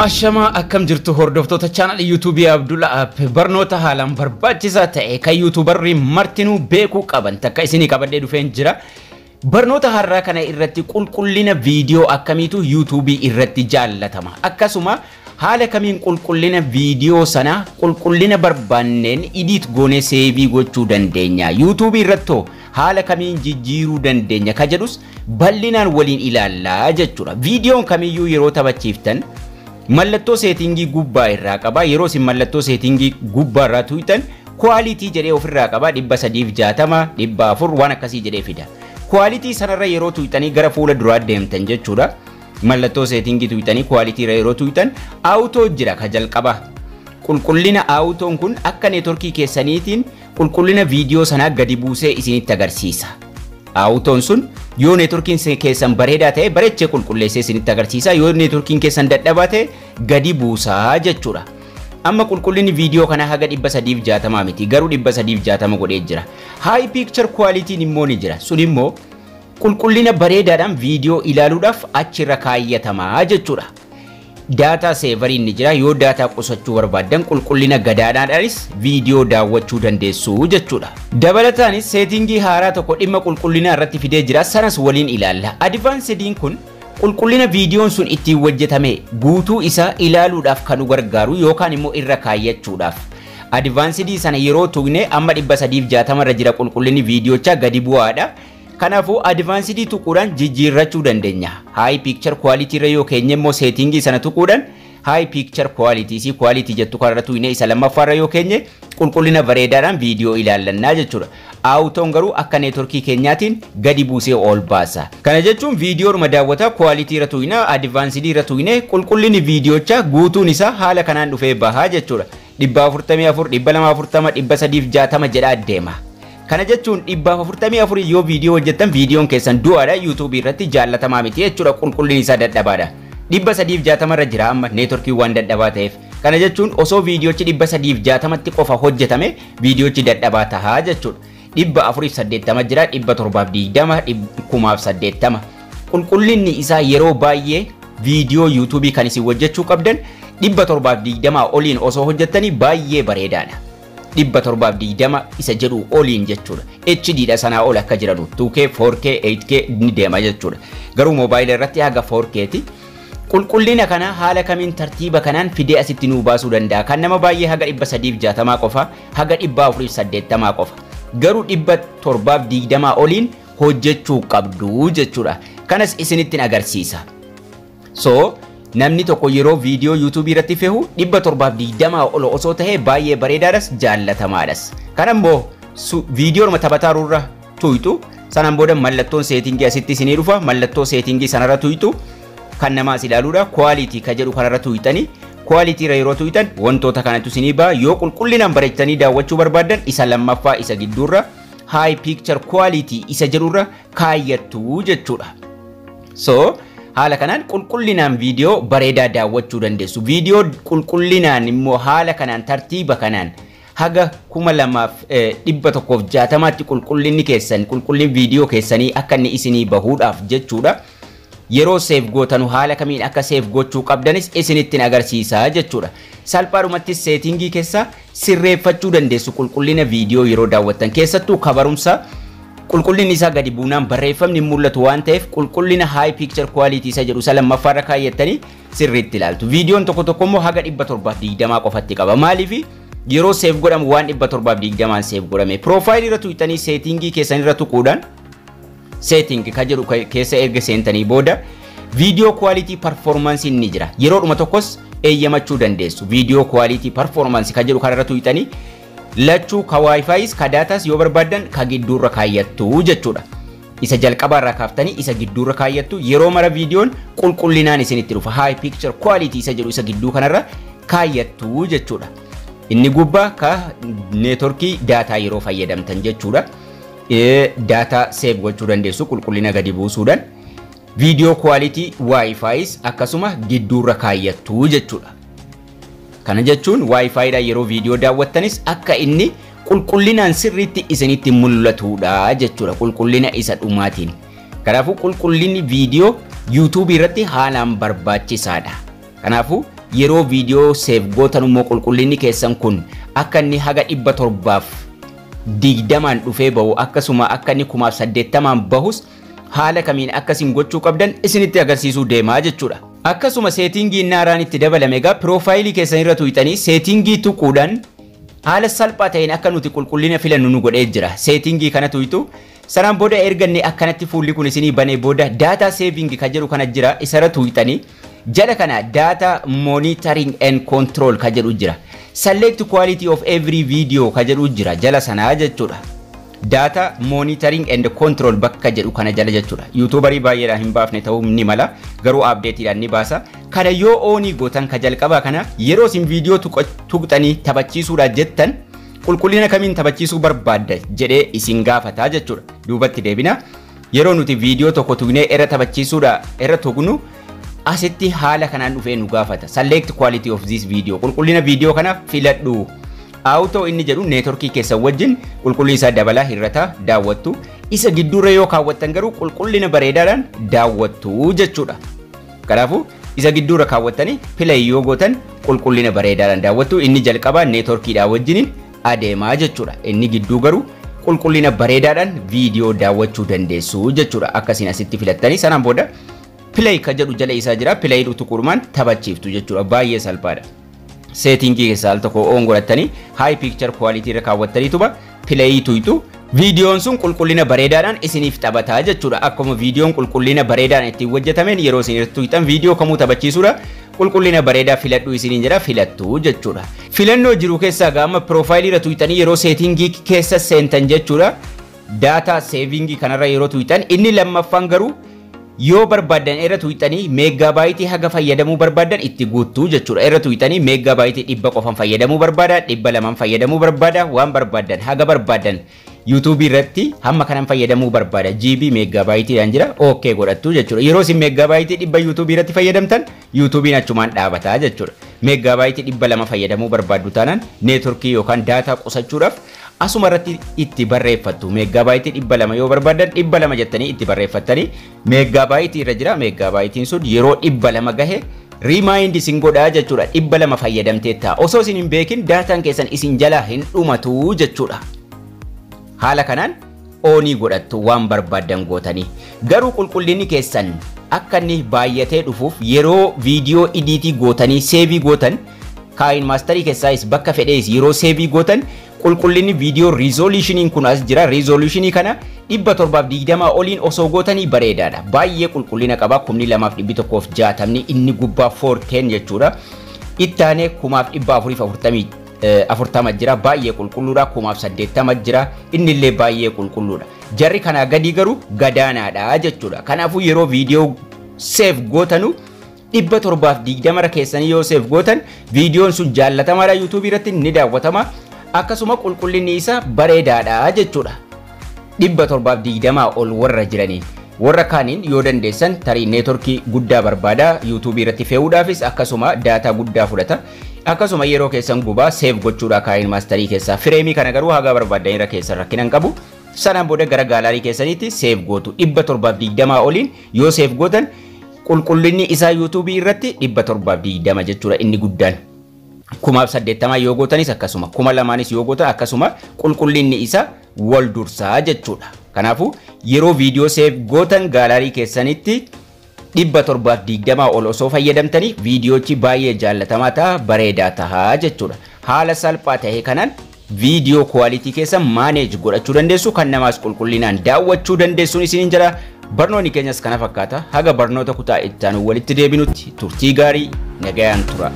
Ashamaa, akkam jirtu hordoftoota channel YouTubeii Abdulla App? Barnoota haalaan barbaachisaa ta'e kan YouTuberri martinuu beekuu qaban takka isinii qabadhee dhufeen jira. Barnoota har'aa kana irratti qulqullina viidiyoo akkamiitu YouTubeii irratti jaallatama? Akkasuma haala kamiin qulqullina viidiyoo sana qulqullina barbaanneen edit goonee save gochuu dandeenya? YouTubeii irrattoo haala kamiin jijjiiruu dandeenya? Ka jedhus bal'inaan waliin ilaallaa jechuudha. Viidiyoon kamiyyuu yeroo taphachiiftan mallattoo settingii gubbaa irraa qaba. Yeroo isin mallattoo settingii gubbaa irraa tuqxan quality jedhee ofirraa qaba. 360, 400 waan akkasii jedhee fida. Quality sanarra yeroo tuqxanii gara fuula duraa deemtan jechuudha. Mallattoo settingii tuqxanii quality irra yeroo tuqxan auto jira ka jalqaba. Qulqullina autoon kun akka networkii keessaniitiin qulqullina viidiyoo sanaa gadi buusee isinitti agarsiisa. Autoon sun yoo networkiin keessan bareedaa ta'e bareechee qulqulleessee isinitti agarsiisa. Yoo networkiin keessan dadhabaa ta'e gadi buusaa jechuudha. Amma qulqullinni viidiyoo kanaa haga 360 miti, garuu 360 godhee jira. High picture qualityn immoo ni jira. Sun immoo qulqullina bareedaadhaan viidiyoo ilaaluudhaaf achirra kaayyatamaa jechuudha. Data saveriin ni jira. Yoo data qusachuu barbaaddan qulqullina gadaanaadhaanis viidiyoo daawwachuu dandeessu jechuudha. Dabalataanis settingii haaraa tokko dhimma qulqullinaa irratti fidee jira. Sanas waliin ilaalla. Advancediin kun qulqullina viidiyoon sun ittiin hojjetame guutuu isaa ilaaluudhaaf kan nu gargaaru yookaan immoo irra kaayyachuudhaaf. Advancedii sana yeroo tuqne amma 360 irra jira, qulqullinni viidiyochaa gadi bu'aadha. Kanaafuu advancedii tuquudhaan jijjiirrachuu dandeenya. High picture quality irra yoo keenye immoo settingii sana tuquudhaan high picture quality si quality jettu kanarra tuqne isa lammaffaarra yoo keenye qulqullina bareedaadhaan viidiyoo ilaallannaa jechuudha. Autoon garuu akka networkii keenyaatiin gadi buusee ol baasa. Kana jechuun viidiyoodhuma daawwataa quality irra tuqna, advancedii irra tuqne qulqullinni viidiyochaa guutuun isaa haala kanaan dhufee bahaa jechuudha. 444, 240, 360 jedhaa deema. Kana jechuun 444 yoo viidiyoo hojjettan viidiyoon keessan du'aadha, YouTubeii irratti jaallatamaa miti jechuudha, qulqullinni isaa dadhabaadha. 360 irra jira amma networkii waan dadhabaa ta'eef. Kana jechuun osoo viidiyoochi 360tti qofa hojjetame viidiyoochi dadhabaa tahaa jechuudha. 480 jira, 720, 1080. Qulqullinni isaa yeroo baay'ee viidiyoo YouTubeii kan isin hojjechuu qabdan 720 oliin osoo hojjettanii baay'ee bareedaadha. 720 isa jedhu oliin jechuudha. HD dha sanaa ol akka jiranu 2K, 4K, 8K ni deema jechuudha. Garuu moobaayilii irratti haga 4K ti. Qulqullina kana haala kamiin tartiiba kanaan fidee asitti nuu baasuu danda'a? Kan nama baay'ee haga 360 qofa, haga 480 qofa. Garuu 720 oliin hojjechuu qabdu jechuudha. Kanas isinittiin agarsiisa. So namni tokko yeroo viidiyoo YouTubeii irratti fe'u 720 ol osoo ta'e baay'ee bareedaadhas, jaallatamaadhas. Kana immoo viidiyoodhuma taphataaruurra tuyxu, sanaan booda mallattoon settingii asitti isinii dhufa. Mallattoo settingii sanarra tuyxu, kan namaas ilaaluudha. Quality ka jedhu kanarra tuyxanii quality irra yeroo tuyxan wantoota kanatu isinii ba'a. Yoo qulqullinaan bareechitanii daawwachuu barbaaddan isa lammaffaa isa gidduurra high picture quality isa jedhurra kaayyattu jechuudha. So haala kanaan qulqullinaan viidiyoo bareedaa daawwachuu dandeessu. Viidiyoo qulqullinaan immoo haala kanaan tartiiba kanaan haga 2160tti qulqullinni keessan, qulqullin viidiyoo keessanii akka inni isinii bahuudhaaf jechuudha. Yeroo save gootanu haala kamiin akka save gochuu qabdanis isinittiin agarsiisaa jechuudha. Salphaadhumatti settingii keessa sirreeffachuu dandeessu qulqullina viidiyoo yeroo daawwattan, keessattuu kabarumsa qulqullinni isaa gadi buunaan barreeffamni mul'atu waan ta'eef qulqullina high picture quality isa jedhu isa lammaffaarra kaayyattanii sirriitti ilaaltu. Viidiyoon tokko tokko immoo haga 720 qofatti qaba. Maaliif? Yeroo save godhamu waan 720 save godhame. Profileii irra tuqxanii settingii keessan irra tuquudhaan setting ka jedhu keessa erga seentanii booda video quality performance ni jira. Yeroodhuma tokkos eeyyamachuu dandeessu. Video quality performance ka jedhu kanarra tuqxanii lachuu ka WiFis ka datas yoo barbaaddan ka gidduurra kaayyattu jechuudha. Isa jalqabaarraa kaaftanii isa gidduurra kaayyattu, yeroo mara viidiyoon qulqullinaan isinitti dhufa. High picture quality isa jedhu isa gidduu kanarra kaayyattu jechuudha. Inni gubbaa ka networkii data yeroo fayyadamtan jechuudha. Data save gochuu dandeessu qulqullina gadi buusuudhaan. Video quality WiFis akkasuma gidduurra kaayyattu jechuudha. Kana jechuun WiFiidhaan yeroo viidiyoo daawwattanis akka inni qulqullinaan sirriitti isinitti mul'atudha jechuudha, qulqullina isa dhumaatiin. Kanaafuu qulqullinni viidiyoo YouTubeii irratti haalaan barbaachisaadha. Kanaafuu Yeroo viidiyoo save gootan immoo qulqullinni keessan kun akka inni haga 720n dhufee bahu, akkasuma akka inni 1080n bahus haala kamiin akkasiin gochuu qabdan isinitti agarsiisuu deemaa jechuudha. Akkasuma settingiin haaraan itti dabalame egaa profile keessan irra tuqxanii setting tuquudhaan haala salphaa ta'een akka nuti qulqullina filannu nu godhee jira. Setting kana tuqxu. Sanaan booda erga inni akkanatti fuulli kun isinii banee booda data saving kan jedhu kana jira, isarra tuqxanii jala kana data monitoring and control kan jedhu jira. Select quality of every video kan jedhu jira jala sanaa jechuudha. Data monitoring and control bakka jedhu kana jala jechuudha. YouTuberii baay'eedhaan hin baafne ta'uu ni mala, garuu updateiidhaan ni baasa. Kana yoo on gootan ka jalqabaa kana, yeroo isin viidiyoo tuqxanii taphachiisuudhaaf jettan qulqullina kamiin taphachiisuu barbaadda jedhee isin gaafataa jechuudha. Duubatti deebina. Yeroo nuti viidiyoo tokko tuqnee irra taphachiisuudha irra tuqnu asitti haala kanaan dhufee nu gaafata. Select quality of this video. Qulqullina viidiyoo kana filadhu. Auto inni jedhu networkii keessan wajjin qulqullina isaa dabalaa hir'ataa daawwattu. Isa gidduurra yoo kaawwattan garuu qulqullina bareedaadhaan daawwattu jechuudha. Kanaafuu isa gidduurra kaawwattanii play yoo gootan qulqullina bareedaadhaan daawwattu. Inni jalqabaa networkiidhaa wajjiniin adeemaa jechuudha. Inni gidduu garuu qulqullina bareedaadhaan viidiyoo daawwachuu dandeessu jechuudha. Akkasiin asitti filattanii sanaan booda play ka jedhu jala isaa jira. Play tuquudhumaan taphachiiftu jechuudha. Baay'ee salphaadha. Setting keessaa al tokko on godhattanii high picture quality irra kaawwattanii tuba play tuytu, viidiyoon sun qulqullina bareedaadhaan isiniif taphataa jechuudha. Akkuma viidiyoon qulqullina bareedaan ittiin hojjetameen yeroo isin irratti tuyxan viidiyoo kamuu taphachiisuudha. Qulqullina bareedaa filadhu isiniin jedha, filattu jechuudha. Filannoo jiru keessaa gama profile irra tuyxanii yeroo setting keessa seentan jechuudha. Data saving kanarra yeroo tuyxan inni lammaffaan garuu yoo barbaaddan irra tuyxanii megabyte haga fayyadamuu barbaaddan itti guuttuu jechuudha. Irra tuyxanii megabyte 100 qofan fayyadamuu barbaada, 200 fayyadamuu barbaada, waan barbaaddan haga barbaaddan YouTubeii irratti hamma kanan fayyadamuu barbaada. GB megabyteiidhaan jira, okay godhattu jechuudha. Yeroo isin megabyte 100 YouTubeii irratti fayyadamtan YouTubeiin achumaan dhaabataa jechuudha. Megabyte 200 fayyadamuu barbaaddu taanaan networkii yookaan data qusachuudhaaf asuma irratti itti barreeffattu. Megabyte 200 yoo barbaaddan 200 jettanii itti barreeffattanii megabyte irra jira. Megabyteiin sun yeroo 200 gahe remind isin godhaa jechuudha. 200 fayyadamtee ta'a. Osoo isin hin beekin dataan keessan isin jalaa hin dhumatu jechuudha. Haala kanaan on godhattu waan barbaaddan gootanii. Garuu qulqullinni keessan akka inni baay'atee dhufuuf yeroo viidiyoo edit gootanii save gootan, KineMasterii keessaayis bakka fedhees yeroo save gootan, qulqullinni viidiyoo resolutioniin kun as jira. Resolution kana 720 oliin osoo gootanii bareedaadha. Baay'ee qulqullina qaba 2160 inni gubbaa 4K jechuudha. Ittaanee 1440 jira, baay'ee qulqulluudha. 1080 jira, innillee baay'ee qulqulluudha. Jarri kanaa gadii garuu gadaanaadha jechuudha. Kanaafuu yeroo viidiyoo save gootanu 720 keessanii yoo save gootan viidiyoon sun jaallatamaadha, YouTubeii irratti ni daawwatama, akkasuma qulqullinni isaa bareedaadha jechuudha. 720 ol warra jiraniin. Warra kaaniin yoo dandeessan tarii networkii guddaa barbaada YouTubeii irratti fe'uudhaafis, akkasuma data guddaa fudhata. Akkasuma yeroo keessan gubaa save gochuudha KineMasterii keessaa. Frame kana garuu haga barbaaddan irra keessan rakkina hin qabu. Sanaan booda gara gallery keessaniitti save gootu. 720 oliin yoo save gootan qulqullinni isaa YouTubeii irratti 720 jechuudha inni guddaan. 1080 yoo gootanis akkasuma, 2000nis yoo gootan akkasuma, qulqullinni isaa wal dursaa jechuudha. Kanaafuu yeroo viidiyoo save gootan gallery keessanitti 720 ol osoo fayyadamtanii viidiyoochi baay'ee jaallatamaa ta'a, bareedaa ta'a jechuudha. Haala salphaa ta'e kanaan viidiyoo quality keessa manage godhachuu dandeessu, kan namaas qulqullinaan daawwachuu dandeessuun isiniin jedha. Barnoonni keenyas kana fakkaata. Haga barnoota kutaa itti aanu walitti deebinutti turtii gaarii, nagayaan tura.